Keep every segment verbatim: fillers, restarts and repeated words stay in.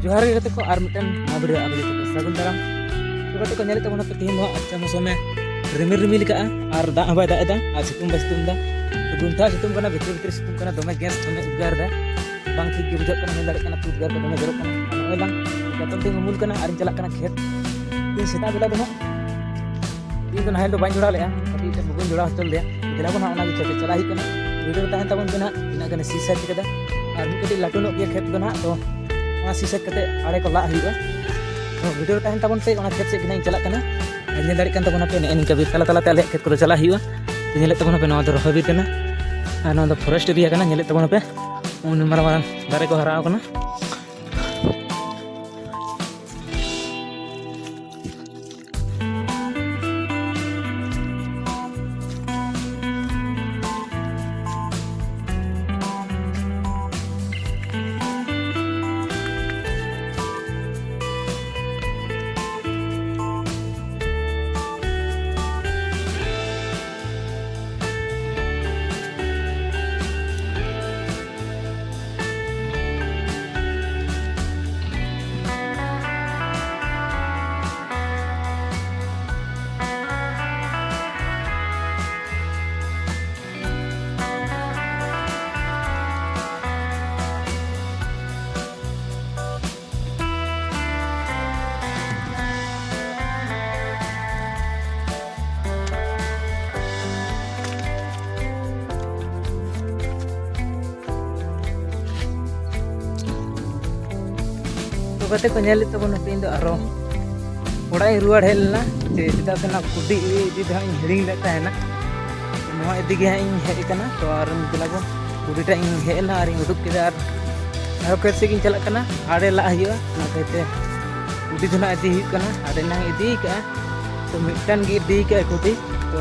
ᱡᱚᱦᱟᱨ ᱜᱮ ᱜᱟᱛᱮ ᱠᱚ, ᱟᱨ ᱢᱤᱫᱴᱮᱱ ᱱᱟᱣᱟ video ᱟᱯᱮ ᱡᱚᱛᱚ ᱠᱚ ᱥᱟᱹᱜᱩᱱ ᱫᱟᱨᱟᱢ᱾ ᱛᱚ ᱜᱟᱛᱮ ᱠᱚ, ᱧᱮᱞᱮᱫ ᱛᱟᱵᱚᱱᱟ ᱯᱮ ᱛᱮᱦᱮᱧ ᱫᱚ ᱦᱟᱸᱜ ᱟᱪᱪᱷᱟ ᱢᱳᱥᱚᱢᱮ ᱨᱤᱢᱤᱞ ᱨᱤᱢᱤᱞ ᱠᱟᱜᱼᱟ, ᱟᱨ ᱫᱟᱜ ᱦᱚᱸ ᱵᱟᱭ ᱫᱟᱜ ᱮᱫᱟ, ᱟᱨ ᱥᱤᱛᱩᱝ ᱵᱟᱭ ᱥᱤᱛᱩᱝ ᱮᱫᱟ᱾ ᱛᱚ ᱜᱩᱱᱴᱷᱟ ᱥᱤᱛᱩᱝ ᱠᱟᱱᱟ, ᱵᱷᱤᱛᱨᱤ ᱵᱷᱤᱛᱨᱤ ᱥᱤᱛᱩᱝ ᱠᱟᱱᱟ, ᱫᱚᱢᱮ ᱜᱮᱥ, ᱫᱚᱢᱮ ᱩᱫᱽᱜᱟᱹᱨ ᱮᱫᱟ, ᱵᱟᱝ ᱴᱷᱤᱠ ᱜᱮ ᱵᱩᱡᱷᱟᱹᱜ ᱠᱟᱱᱟ, ᱧᱮᱞ ᱫᱟᱲᱮᱭᱟᱜ ᱠᱟᱱᱟ ᱯᱮ ᱩᱫᱽᱜᱟᱹᱨ ᱠᱚ ᱫᱚᱢᱮ ᱡᱚᱨᱚᱜ ᱠᱟᱱᱟ᱾ ᱟᱨ ᱱᱚᱜᱼᱚᱭ ᱞᱟᱝ ᱡᱚᱛᱚᱱ ᱛᱮᱧ ᱩᱢᱩᱞ ᱠᱟᱱᱟ ᱟᱨᱤᱧ ᱪᱟᱞᱟᱜ ᱠᱟᱱᱟ ᱠᱷᱮᱛ᱾ ᱛᱮᱦᱮᱧ ᱥᱮᱛᱟᱜ ᱵᱮᱞᱟ ᱫᱚ ᱦᱟᱸᱜ ᱤᱧ ᱫᱚ ᱱᱟᱦᱮᱞ ᱫᱚ ᱵᱟᱹᱧ ᱡᱚᱲᱟᱣ ᱞᱮᱫᱼᱟ, ᱠᱟᱹᱴᱤᱡ ᱛᱮ ᱵᱟᱹᱧ ᱡᱚᱲᱟᱣ ᱦᱚᱪᱚ ᱞᱮᱫᱮᱭᱟ᱾ ᱫᱮᱞᱟ ᱵᱚᱱ ᱦᱟᱸᱜ ᱚᱱᱟ ᱜᱮ ᱠᱷᱮᱛ ᱨᱮ ᱪᱟᱞᱟᱜ ᱦᱩᱭᱩᱜ ᱠᱟᱱᱟ᱾ Video ᱨᱮ ᱛᱟᱦᱮᱱ ᱛᱟᱵᱚᱱ ᱯᱮ ᱱᱟᱦᱟᱜ, ᱛᱤᱱᱟᱹᱜ ᱜᱟᱱᱮ ᱥᱤ ᱥᱟᱹᱛ ᱠᱟᱫᱟ᱾ ᱟᱨ ᱢᱤᱫ ᱠᱟᱹᱴᱤᱡ ᱞᱟᱹᱴᱩ ᱧᱚᱜ ᱜᱮᱭᱟ ᱠᱷᱮᱛ ᱫᱚ ᱱᱟᱦᱟᱜ, ᱛᱚ ᱚᱱᱟ ᱥᱤ ᱥᱟᱹᱛ ᱠᱟᱛᱮ ᱟᱲᱮ ᱠᱚ ᱞᱟᱜ ᱦᱩᱭᱩᱜᱼᱟ᱾ ᱛᱚ video ᱨᱮ ᱛᱟᱦᱮᱱ ᱛᱟᱵᱚᱱ ᱯᱮ, ᱚᱱᱟ ᱠᱷᱮᱛ ᱥᱮᱫ ᱜᱮ ᱱᱟᱦᱟᱜ ᱤᱧ ᱪᱟᱞᱟᱜ ᱠᱟᱱᱟ᱾ ᱟᱨ ᱧᱮᱞ ᱫᱟᱲᱮᱭᱟᱜ ᱠᱟᱱ ᱛᱟᱵᱚᱱᱟ ᱯᱮ, ᱱᱮᱜᱼᱮ ᱱᱤᱝᱠᱟ ᱵᱤᱨ ᱛᱟᱞᱟ ᱛᱟᱞᱟᱛᱮ ᱟᱞᱮᱭᱟᱜ ᱠᱷᱮᱛ ᱠᱚᱫᱚ ᱪᱟᱞᱟᱜ ᱦᱩᱭᱩᱜᱼᱟ᱾ ᱛᱚ ᱧᱮᱞᱮᱫ ᱛᱟᱵᱚᱱᱟ ᱯᱮ, ᱱᱚᱣᱟ ᱫᱚ ᱨᱚᱦᱚᱭ ᱵᱤᱨ ᱠᱟᱱᱟ, ᱟᱨ ᱱᱚᱣᱟ ᱫᱚ forest area ᱠᱟᱱᱟ᱾ ᱧᱮᱞᱮᱫ ᱛᱟᱵᱚᱱᱟ ᱯᱮ, ᱩᱱ ᱢᱟᱨᱟᱝ ᱢᱟᱨᱟᱝ ᱫᱟᱨᱮ ᱠᱚ ᱦᱟᱨᱟ ᱟᱠᱟᱱᱟ᱾ ᱛᱚ ᱜᱟᱛᱮ ᱠᱚ, ᱧᱮᱞᱮᱫ ᱛᱟᱵᱚᱱᱟ ᱯᱮ, ᱤᱧ ᱫᱚ ᱟᱨᱚ ᱚᱲᱟᱜ ᱤᱧ ᱨᱩᱣᱟᱹᱲ ᱦᱮᱡ ᱞᱮᱱᱟ, ᱡᱮ ᱪᱮᱫᱟᱜ ᱥᱮ ᱚᱱᱟ ᱠᱩᱰᱤ ᱤᱫᱤ ᱫᱚ ᱦᱟᱸᱜ ᱤᱧ ᱦᱤᱲᱤᱧ ᱞᱮᱫ ᱛᱟᱦᱮᱱᱟ᱾ ᱱᱚᱣᱟ ᱤᱫᱤ ᱜᱮ ᱦᱟᱸᱜ ᱤᱧ ᱦᱮᱡ ᱟᱠᱟᱱᱟ᱾ ᱛᱚ ᱟᱨ ᱫᱮᱞᱟ ᱵᱚᱱ, ᱠᱩᱰᱤᱴᱟᱜ ᱤᱧ ᱦᱮᱡ ᱮᱱᱟ ᱟᱨᱤᱧ ᱩᱰᱩᱠ ᱠᱮᱫᱟ, ᱟᱨ ᱟᱨᱚ ᱠᱷᱮᱛ ᱥᱮᱫ ᱜᱤᱧ ᱪᱟᱞᱟᱜ ᱠᱟᱱᱟ᱾ ᱟᱲᱮ ᱞᱟᱜ ᱦᱩᱭᱩᱜᱼᱟ, ᱚᱱᱟ ᱠᱷᱟᱹᱛᱤᱨ ᱛᱮ ᱠᱩᱰᱤ ᱫᱚ ᱱᱟᱦᱟᱜ ᱤᱫᱤ ᱦᱩᱭᱩᱜ ᱠᱟᱱᱟ᱾ ᱟᱨ ᱮᱱᱟᱝ ᱤᱫᱤ ᱠᱟᱜᱼᱟ, ᱛᱚ ᱢᱤᱫᱴᱟᱝ ᱜᱮ ᱤᱫᱤ ᱠᱟᱜᱼᱟ ᱠᱩᱰᱤ, ᱛᱚ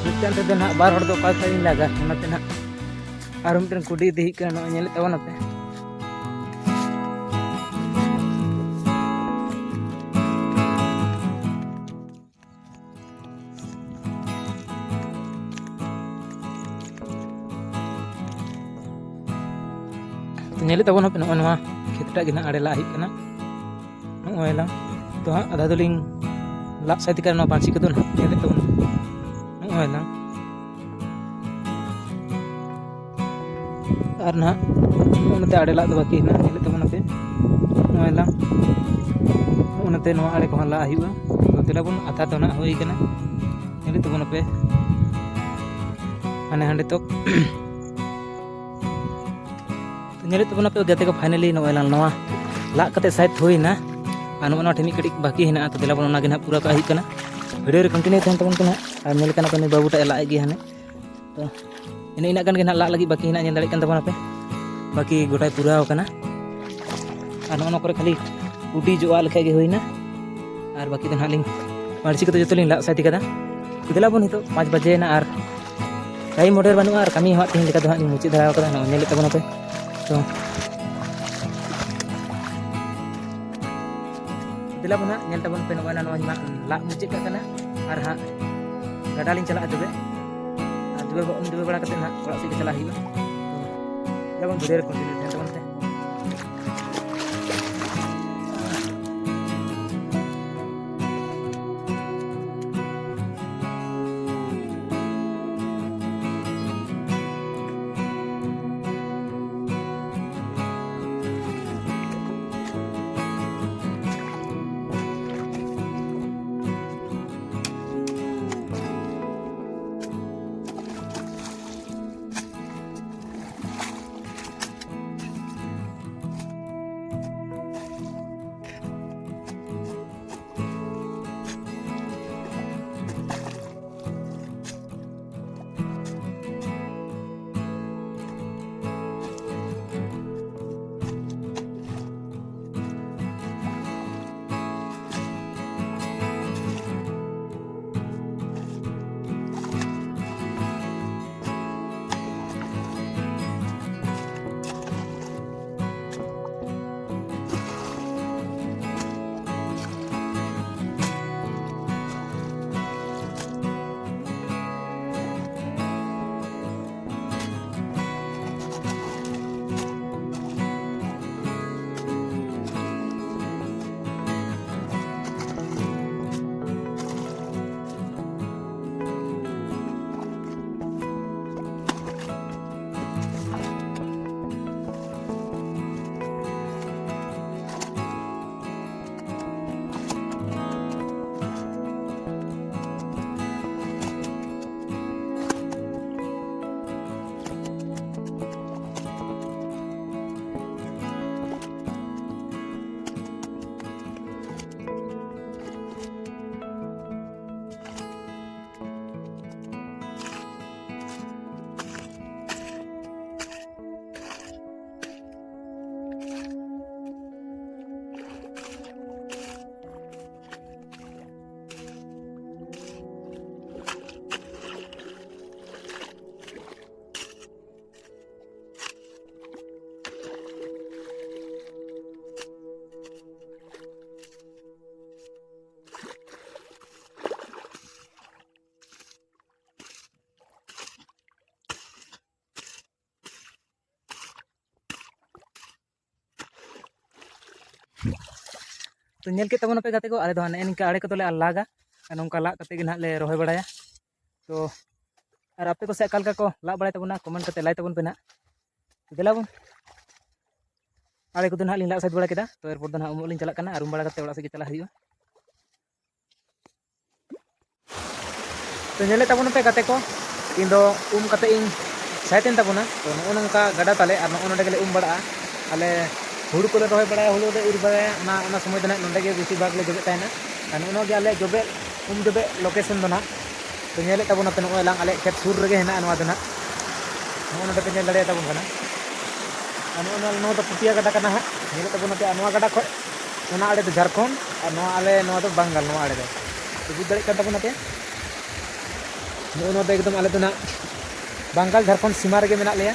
ᱢᱤᱫᱴᱟᱝ ᱛᱮᱫᱚ ᱱᱟᱦᱟᱜ ᱵᱟᱨ ᱦᱚᱲ ᱫᱚ ᱚᱠᱟ ᱞᱮᱠᱟᱧ ᱞᱟᱜᱟ, ᱚᱱᱟᱛᱮ ᱱᱟᱦᱟᱜ ᱟᱨ ᱢᱤᱫᱴᱮᱱ ᱠᱩᱰᱤ ᱤᱫᱤ ᱦᱩᱭᱩᱜ ᱠᱟᱱᱟ, ᱱᱚᱜᱼᱚᱭ ᱧᱮᱞᱮᱫ ᱛᱟᱵᱚᱱᱟᱯᱮ᱾ ᱛᱚ ᱧᱮᱞᱮᱫ ᱛᱟᱵᱚᱱᱟᱯᱮ, ᱱᱚᱜᱼᱚᱭ ᱱᱚᱣᱟ ᱠᱷᱮᱛᱴᱟᱜ ᱜᱮ ᱱᱟᱦᱟᱜ ᱟᱲᱮ ᱞᱟᱜ ᱦᱩᱭᱩᱜ ᱠᱟᱱᱟ᱾ ᱱᱚᱜᱼᱚᱭ ᱞᱟᱝ, ᱛᱚ ᱦᱟᱸᱜ ᱟᱫᱷᱟ ᱫᱚᱞᱤᱧ ᱞᱟᱜ ᱥᱟᱹᱛ ᱠᱟᱱᱟ᱾ ᱱᱚᱣᱟ ᱯᱟᱹᱧᱪᱤ ᱠᱚᱫᱚ ᱱᱟᱦᱟᱜ ᱧᱮᱞᱮᱫ ᱛᱟᱵᱚᱱ, ᱱᱚᱜᱼᱚᱭ ᱞᱟᱝ᱾ ᱟᱨ ᱱᱟᱦᱟᱜ ᱱᱚᱜᱼᱚ ᱱᱚᱛᱮ ᱟᱲᱮ ᱞᱟᱜ ᱫᱚ ᱵᱟᱹᱠᱤ ᱦᱮᱱᱟᱜᱼᱟ, ᱧᱮᱞᱮᱫ ᱛᱟᱵᱚᱱᱟᱯᱮ᱾ ᱱᱚᱜᱼᱚᱭ ᱞᱟᱝ, ᱱᱚᱜᱼᱚ ᱱᱚᱛᱮ ᱱᱚᱣᱟ ᱟᱲᱮ ᱠᱚᱦᱚᱸ ᱞᱟᱜ ᱦᱩᱭᱩᱜᱼᱟ᱾ ᱛᱚ ᱫᱮᱞᱟ ᱵᱚᱱ, ᱟᱫᱷᱟ ᱫᱚ ᱱᱟᱦᱟᱜ ᱦᱩᱭ ᱠᱟᱱᱟ, ᱧᱮᱞᱮᱫ ᱛᱟᱵᱚᱱᱟᱯᱮ ᱦᱟᱱᱮ ᱦᱟᱸᱰᱮ ᱛᱚᱠ᱾ ᱛᱚ ᱧᱮᱞᱮᱫ ᱛᱟᱵᱚᱱᱟᱯᱮ ᱜᱟᱛᱮ ᱠᱚ, finally ᱱᱚᱜᱼᱚᱭ ᱞᱟᱝ ᱱᱚᱣᱟ ᱞᱟᱜ ᱠᱟᱛᱮ ᱥᱟᱭᱤᱰ ᱦᱩᱭᱱᱟ᱾ ᱟᱨ ᱱᱚᱜᱼᱚ ᱱᱚᱣᱟ ᱴᱷᱮᱱ ᱢᱤᱫ ᱠᱟᱹᱴᱤᱡ ᱵᱟᱹᱠᱤ ᱦᱮᱱᱟᱜᱼᱟ, ᱛᱚ ᱫᱮᱞᱟ ᱵᱚᱱ ᱚᱱᱟ ᱜᱮ ᱱᱟᱦᱟᱜ ᱯᱩᱨᱟᱹ ᱠᱟᱜ ᱦᱩᱭᱩᱜ ᱠᱟᱱᱟ᱾ ᱵᱷᱤᱰᱤᱭᱳ ᱨᱮ ᱠᱚᱱᱴᱤᱱᱤᱭᱩ ᱛᱟᱦᱮᱱ ᱛᱟᱵᱚᱱ ᱯᱮ ᱱᱟᱦᱟᱜ᱾ ᱟᱨ ᱧᱮᱞ ᱠᱟᱱᱟ ᱠᱚ ᱱᱩᱭ ᱵᱟᱹᱵᱩ ᱴᱟᱜ ᱮ ᱞᱟᱜ ᱮᱫ ᱜᱮᱭᱟ ᱦᱟᱱᱮ᱾ ᱛᱚ ᱤᱱᱟᱹ ᱤᱱᱟᱹᱜ ᱜᱟᱱ ᱜᱮ ᱱᱟᱦᱟᱜ ᱞᱟᱜ ᱞᱟᱹᱜᱤᱫ ᱵᱟᱹᱠᱤ ᱦᱮᱱᱟᱜ, ᱧᱮᱞ ᱫᱟᱲᱮᱭᱟᱜ ᱠᱟᱱ ᱛᱟᱵᱚᱱᱟᱯᱮ᱾ ᱵᱟᱹᱠᱤ ᱜᱚᱴᱟᱭ ᱯᱩᱨᱟᱹᱣ ᱠᱟᱱᱟ᱾ ᱟᱨ ᱱᱚᱜᱼᱚ ᱱᱚᱣᱟ ᱠᱚᱨᱮ ᱠᱷᱟᱹᱞᱤ ᱠᱩᱰᱤ ᱡᱚᱜᱼᱟ ᱞᱮᱠᱷᱟᱡ ᱜᱮ ᱦᱩᱭᱱᱟ᱾ ᱟᱨ ᱵᱟᱹᱠᱤ ᱫᱚ ᱱᱟᱦᱟᱜ ᱞᱤᱧ ᱯᱟᱹᱧᱪᱤ ᱠᱚᱫᱚ ᱡᱚᱛᱚ ᱞᱤᱧ ᱞᱟᱜ ᱥᱟᱹᱛ ᱠᱟᱫᱟ᱾ ᱫᱮᱞᱟ ᱵᱚᱱ, ᱱᱤᱛᱚᱜ ᱯᱟᱸᱪ ᱵᱟᱡᱮᱭᱮᱱᱟ ᱟᱨ ᱴᱟᱭᱤᱢ ᱦᱚᱸ ᱰᱷᱮᱨ ᱵᱟᱹᱱᱩᱜᱼᱟ ᱟᱨ ᱠᱟᱹᱢᱤ ᱦᱚᱸ ᱦᱟᱸᱜ ᱛᱮᱦᱮᱧ ᱞᱮᱠᱟ ᱫᱚ ᱦᱟᱸᱜ ᱞᱤᱧ ᱢᱩᱪᱟᱹᱫ ᱫᱷᱟᱨᱟ ᱠᱟᱫᱟ᱾ ᱱᱚᱜᱼᱚᱭ ᱧᱮᱞᱮᱫ ᱛᱟᱵᱚᱱᱟᱯᱮ᱾ ᱛᱚ ᱫᱮᱞᱟ ᱵᱚᱱ ᱦᱟᱸᱜ ᱧᱮᱞ ᱛᱟᱵᱚᱱ ᱯᱮ, ᱱᱚᱜᱼᱚᱭ ᱱᱟ ᱱᱚᱣᱟᱧ ᱢᱟ ᱞᱟᱜ ᱢᱩᱪᱟᱹᱫ ᱠᱟᱜ ᱠᱟᱱᱟ᱾ ᱟᱨ ᱦᱟᱸᱜ ᱜᱟᱰᱟ ᱞᱤᱧ ᱪᱟᱞᱟᱜᱼᱟ ᱫᱩᱵᱮ᱾ ᱟᱨ ᱫᱩᱵᱮ, ᱫᱩᱵᱮ ᱵᱟᱲᱟ ᱠᱟᱛᱮ ᱦᱟᱸᱜ ᱚᱲᱟᱜ ᱥᱮᱫ ᱜᱮ ᱪᱟᱞᱟᱜ ᱦᱩᱭᱩᱜᱼᱟ᱾ ᱛᱚ ᱫᱮᱞᱟ ᱵᱚᱱ, ᱵᱷᱤᱰᱤᱭᱳ ᱨᱮ ᱠᱚᱱᱴᱤᱱᱤᱭᱩ ᱛᱟᱦᱮᱱ ᱛᱟᱵᱚᱱ ᱯᱮ᱾ ᱛᱚ ᱧᱮᱞ ᱠᱮᱫ ᱛᱟᱵᱚᱱᱟᱯᱮ ᱜᱟᱛᱮ ᱠᱚ, ᱟᱞᱮ ᱫᱚ ᱦᱟᱸᱜ ᱱᱮᱜᱼᱮ ᱱᱤᱝᱠᱟ ᱟᱲᱮ ᱠᱚᱫᱚᱞᱮ ᱞᱟᱜᱟ, ᱟᱨ ᱱᱚᱝᱠᱟ ᱞᱟᱜ ᱠᱟᱛᱮ ᱜᱮ ᱱᱟᱦᱟᱜ ᱞᱮ ᱨᱚᱦᱚᱭ ᱵᱟᱲᱟᱭᱟ᱾ ᱛᱚ ᱟᱨ ᱟᱯᱮ ᱠᱚ ᱥᱮᱫ ᱚᱠᱟ ᱞᱮᱠᱟ ᱠᱚ ᱞᱟᱜ ᱵᱟᱲᱟᱭ ᱛᱟᱵᱚᱱᱟ, ᱠᱚᱢᱮᱱᱴ ᱠᱟᱛᱮ ᱞᱟᱹᱭ ᱛᱟᱵᱚᱱ ᱯᱮ ᱱᱟᱦᱟᱜ᱾ ᱛᱚ ᱫᱮᱞᱟ ᱵᱚᱱ, ᱟᱲᱮ ᱠᱚᱫᱚ ᱱᱟᱦᱟᱜ ᱞᱤᱧ ᱞᱟᱜ ᱥᱟᱹᱛ ᱵᱟᱲᱟ ᱠᱮᱫᱟ᱾ ᱛᱚ ᱮᱨᱯᱚᱨ ᱫᱚ ᱱᱟᱦᱟᱜ ᱩᱢᱩᱜ ᱞᱤᱧ ᱪᱟᱞᱟᱜ ᱠᱟᱱᱟ, ᱟᱨ ᱩᱢ ᱵᱟᱲᱟ ᱠᱟᱛᱮ ᱚᱲᱟᱜ ᱥᱮᱫ ᱜᱮ ᱪᱟᱞᱟᱜ ᱦᱩᱭᱩᱜᱼᱟ᱾ ᱛᱚ ᱧᱮᱞᱮᱫ ᱛᱟᱵᱚᱱᱟᱯᱮ ᱜᱟᱛᱮ ᱠᱚ, ᱤᱧ ᱫᱚ ᱩᱢ ᱠᱟᱛᱮ ᱤᱧ ᱥᱟᱭᱤᱴ ᱮᱱ ᱛᱟᱵᱚᱱᱟ᱾ ᱛᱚ ᱱᱚᱜᱼᱚ ᱱᱚᱝᱠᱟ ᱜᱟᱰᱟ ᱛᱟᱞᱮ, ᱟᱨ ᱱᱚᱜᱼᱚ ᱱᱚᱰᱮ ᱜᱮᱞᱮ ᱩᱢ ᱵᱟᱲᱟᱜᱼᱟ᱾ ᱟᱞᱮ ᱦᱩᱲᱩ ᱠᱚᱞᱮ ᱨᱚᱦᱚᱭ ᱵᱟᱲᱟᱭᱟ, ᱦᱩᱲᱩ ᱞᱮ ᱤᱨ ᱵᱟᱲᱟᱭᱟ, ᱚᱱᱟ ᱚᱱᱟ ᱥᱚᱢᱚᱭ ᱫᱚ ᱱᱟᱦᱟᱜ ᱱᱚᱰᱮ ᱜᱮ ᱵᱮᱥᱤᱨ ᱵᱷᱟᱜᱽ ᱞᱮ ᱡᱚᱵᱮᱜ ᱛᱟᱦᱮᱱᱟ᱾ ᱟᱨ ᱱᱚᱜᱼᱚ ᱱᱚᱣᱟ ᱜᱮ ᱟᱞᱮ ᱡᱚᱵᱮᱜ, ᱩᱢ ᱡᱚᱵᱮᱜ ᱞᱳᱠᱮᱥᱚᱱ ᱫᱚ ᱱᱟᱦᱟᱜ᱾ ᱛᱚ ᱧᱮᱞᱮᱫ ᱛᱟᱵᱚᱱᱟᱯᱮ, ᱱᱚᱜᱼᱚᱭ ᱟᱞᱟᱝ ᱟᱞᱮᱭᱟᱜ ᱠᱷᱮᱛ ᱥᱩᱨ ᱨᱮᱜᱮ ᱦᱮᱱᱟᱜᱼᱟ ᱱᱚᱣᱟ ᱫᱚ ᱱᱟᱦᱟᱜ᱾ ᱱᱚᱜᱼᱚ ᱱᱚᱰᱮ ᱯᱮ ᱧᱮᱞ ᱫᱟᱲᱮᱭᱟᱛᱟᱵᱚᱱ ᱠᱟᱱᱟ᱾ ᱟᱨ ᱱᱚᱜᱼᱚ ᱱᱚᱣᱟ, ᱱᱚᱣᱟ ᱫᱚ ᱯᱩᱴᱤᱭᱟ ᱜᱟᱰᱟ ᱠᱟᱱᱟ ᱦᱟᱸᱜ, ᱧᱮᱞᱮᱫ ᱛᱟᱵᱚᱱᱟᱯᱮ᱾ ᱟᱨ ᱱᱚᱣᱟ ᱜᱟᱰᱟ ᱠᱷᱚᱡ ᱚᱱᱟ ᱟᱲᱮ ᱫᱚ ᱡᱷᱟᱲᱠᱷᱚᱸᱰ, ᱟᱨ ᱱᱚᱣᱟ ᱟᱞᱮ, ᱱᱚᱣᱟ ᱫᱚ ᱵᱟᱝᱜᱟᱞ, ᱱᱚᱣᱟ ᱟᱲᱮ ᱫᱚ᱾ ᱛᱚ ᱵᱩᱡᱽ ᱫᱟᱲᱮᱭᱟᱜ ᱠᱟᱱ ᱛᱟᱵᱚᱱᱟᱯᱮ, ᱱᱚᱜᱼᱚ ᱱᱚᱣᱟ ᱫᱚ ᱮᱠᱫᱚᱢ ᱟᱞᱮ ᱫᱚ ᱱᱟᱦᱟᱜ ᱵᱟᱝᱜᱟᱞ ᱡᱷᱟᱲᱠᱷᱚᱸᱰ ᱥᱤᱢᱟ ᱨᱮᱜᱮ ᱢᱮᱱᱟᱜ ᱞᱮᱭᱟ᱾